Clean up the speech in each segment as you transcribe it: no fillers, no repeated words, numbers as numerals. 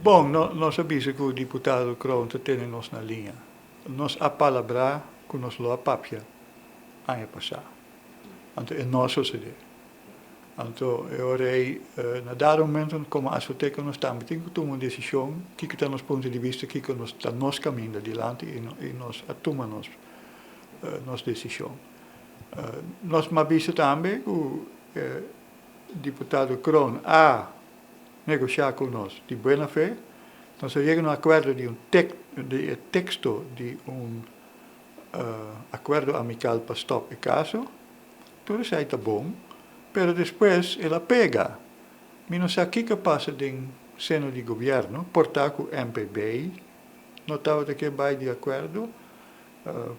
Bon, no, nos a bisa ku diputado Kroon ta tene nos na liña. Nos a palabrá ku nos lo a papia aña pasá. Anto e no a sosodé. Anto e ora ei, na dado momento komo Asoteko nos tambe tin ku tuma un desishon kiko ta nos punto di bista, kiko nos ta nos kaminda dilanti i nos a tuma nos nos desishon. Nos a bisa tambe ku diputado Kroon a negoshá ku nos di buena fe, nos a yega na un akuerdo di un tek di e teksto di un akuerdo amikal pa stòp e kaso. Tur esei ta bon, pero despues el a pega. Mi no sa kiko a pasa den seno di gobièrnu, por ta ku MPB no tabata ke bai di akuerdo,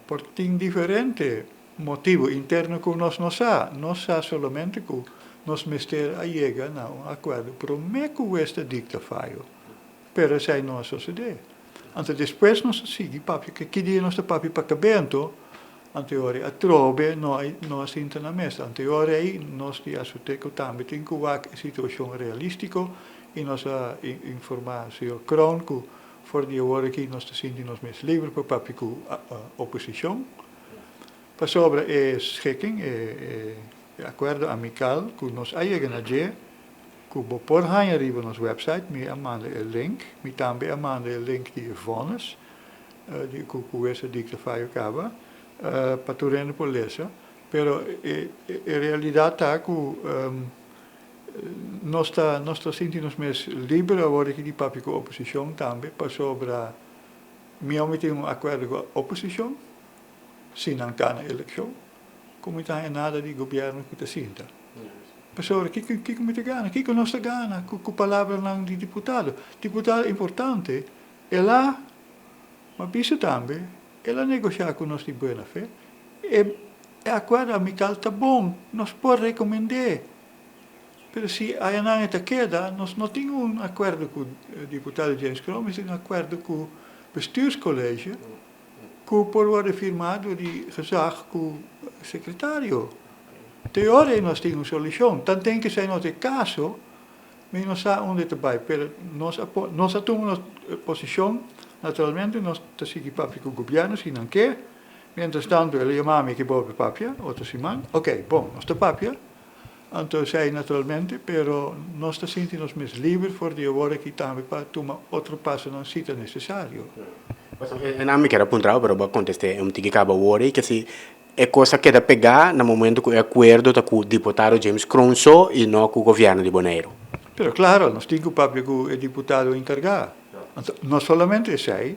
por tin diferente motibu interno ku nos no sa. Nos sa solamente ku nos mester a yega na un akuerdo promé ku wes ta dikta fayo, pero esei no a sosodé. Anto despues nos a sigui papia, ki dia nos ta papia pa kabento, Anto e ora ei atrobe no a no a sinta na mesa. Anto e ora ei nos di Asuteco tambe tin cu wak e situacion realistico y nos a informa señor Kroon cu for di awor aki nos ta sinti nos mes liber pa papia cu oposicion pasobra e schikking, e e acuerdo amical cu nos a yega na dje cu bo por haña riba nos website, mi a manda e link, mi tambe a manda e link di e vonnis. Di ku ku esa dikta fayo kaba pa tur hende por lesa, pero e realidat ta ku nos ta nos ta sinti nos mes liber awor aki di papia ku oposishon tambe pasobra mi a tin un akuerdo ku oposishon si nan gana elekshon ku mi ta haña nada di gobièrnu ku ta sinta. Pasobra kiko kiko mi ta gana? Kiko nos ta gana ku ku palabranan di diputado? Diputado importante El a, ma bisa tambe, el a negoshá ku nos di buena fe. E e akuerdo amikal ta bon, nos por rekomend'é. Pero si ayanan e ta keda, nos no tin un akuerdo ku diputado James Kroon, nos tin un akuerdo ku bestuurscollege ku por wòrdu firmá dor di gezag ku sekretario. Te ora ei nos tin un solushon. Tanten ku esei no ta e kaso, Mi no sa unda e ta bai, pero nos a nos a tuma nos posicion, naturalmente nos ta sigui papia cu gobierno si nan ke, mientras tanto el a yama mi ki bolbe papia otro siman, ok, bon, nos ta papia, anto esey naturalmente, pero nos ta sinti nos mes liber for di awor aki tambe pa tuma otro pasonan si ta necesario. Pasobra e nan mi kier a puntra bo, pero bo a conteste un tiki caba awor ey, ke si E kos a keda pegá na momento ku e akuerdo ta ku diputado James Kroon so i no ku gobièrnu di Boneiru. Pero klaro, nos tin ku papia ku e diputado enkargá. Anto, no solamente esei,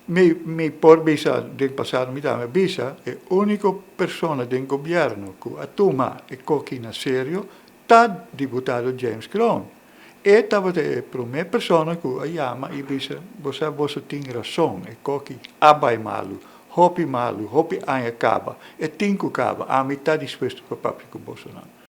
mi mi por bisa den pasado mi tambe a bisa, e úniko persona den gobièrnu ku a tuma e koki na serio ta diputado James Kroon. E tabata e promé persona ku a yama i bisa, Bo sa boso tin rason, e koki a bai malu, hopi malu, hopi aña kaba, e tin ku kaba, ami ta dispuesto pa papia ku bosonan.